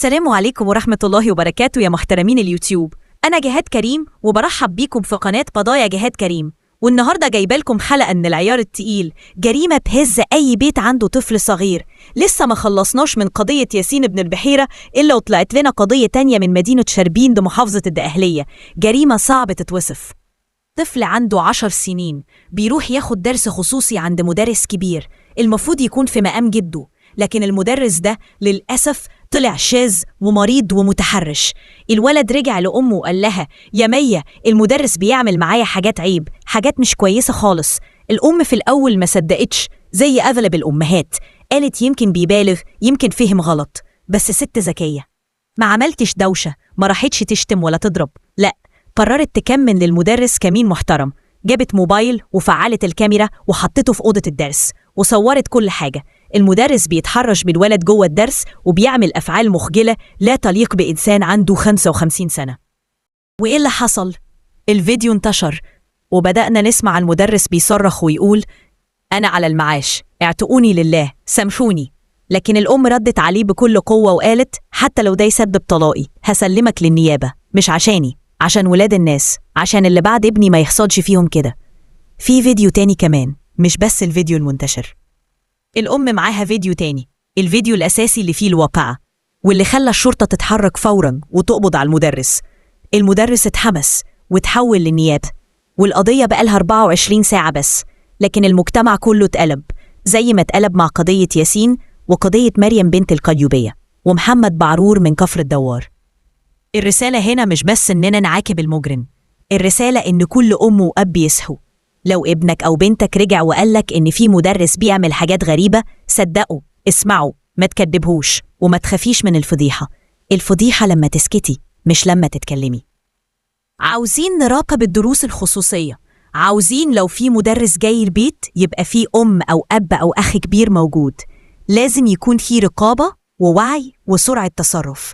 السلام عليكم ورحمة الله وبركاته يا محترمين اليوتيوب. أنا جهاد كريم وبرحب بيكم في قناة قضايا جهاد كريم. والنهاردة جايبالكم حلقة من العيار التقيل، جريمة تهز أي بيت عنده طفل صغير. لسه ما خلصناش من قضية ياسين بن البحيرة إلا وطلعت لنا قضية تانية من مدينة شربين بمحافظة الدقهلية، جريمة صعبة تتوصف. طفل عنده 10 سنين بيروح ياخد درس خصوصي عند مدرس كبير المفروض يكون في مقام جده، لكن المدرس ده للأسف طلع شاذ ومريض ومتحرش. الولد رجع لأمه وقال لها: يا مية، المدرس بيعمل معايا حاجات عيب، حاجات مش كويسة خالص. الأم في الأول ما صدقتش زي أغلب الأمهات، قالت يمكن بيبالغ، يمكن فهم غلط. بس ست ذكية، ما عملتش دوشة، ما راحتش تشتم ولا تضرب، لأ، قررت تكمن للمدرس كمين محترم. جابت موبايل وفعلت الكاميرا وحطته في أوضة الدرس وصورت كل حاجة. المدرس بيتحرش بالولد جوه الدرس وبيعمل أفعال مخجلة لا تليق بإنسان عنده 55 سنة. وإيه اللي حصل؟ الفيديو انتشر وبدأنا نسمع المدرس بيصرخ ويقول: أنا على المعاش، اعتقوني لله، سامحوني. لكن الأم ردت عليه بكل قوة وقالت: حتى لو ده يسبب طلاقي هسلمك للنيابة، مش عشاني، عشان ولاد الناس، عشان اللي بعد ابني ما يحصلش فيهم كده. في فيديو تاني كمان، مش بس الفيديو المنتشر. الأم معاها فيديو تاني، الفيديو الأساسي اللي فيه الواقعة واللي خلى الشرطة تتحرك فوراً وتقبض على المدرس. المدرس اتحبس وتحول للنيابة، والقضية بقالها 24 ساعة بس، لكن المجتمع كله اتقلب زي ما اتقلب مع قضية ياسين وقضية مريم بنت القليوبية ومحمد بعرور من كفر الدوار. الرسالة هنا مش بس إننا نعاقب المجرم، الرسالة إن كل أم وأب يصحوا. لو ابنك أو بنتك رجع وقالك إن في مدرس بيعمل حاجات غريبة، صدقوا، اسمعوا، ما تكدبهوش، وما تخافيش من الفضيحة. الفضيحة لما تسكتي، مش لما تتكلمي. عاوزين نراقب الدروس الخصوصية، عاوزين لو في مدرس جاي البيت يبقى في أم أو أب أو أخ كبير موجود. لازم يكون في رقابة ووعي وسرعة تصرف.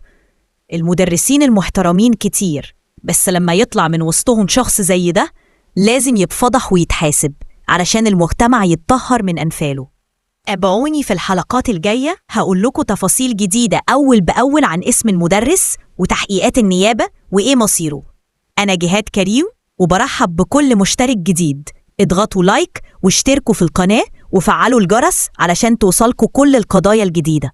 المدرسين المحترمين كتير، بس لما يطلع من وسطهم شخص زي ده لازم يتفضح ويتحاسب علشان المجتمع يتطهر من أنفاله. تابعوني في الحلقات الجاية، هقول لكم تفاصيل جديدة أول بأول عن اسم المدرس وتحقيقات النيابة وإيه مصيره. أنا جهاد كريم وبرحب بكل مشترك جديد. اضغطوا لايك واشتركوا في القناة وفعلوا الجرس علشان توصلكوا كل القضايا الجديدة.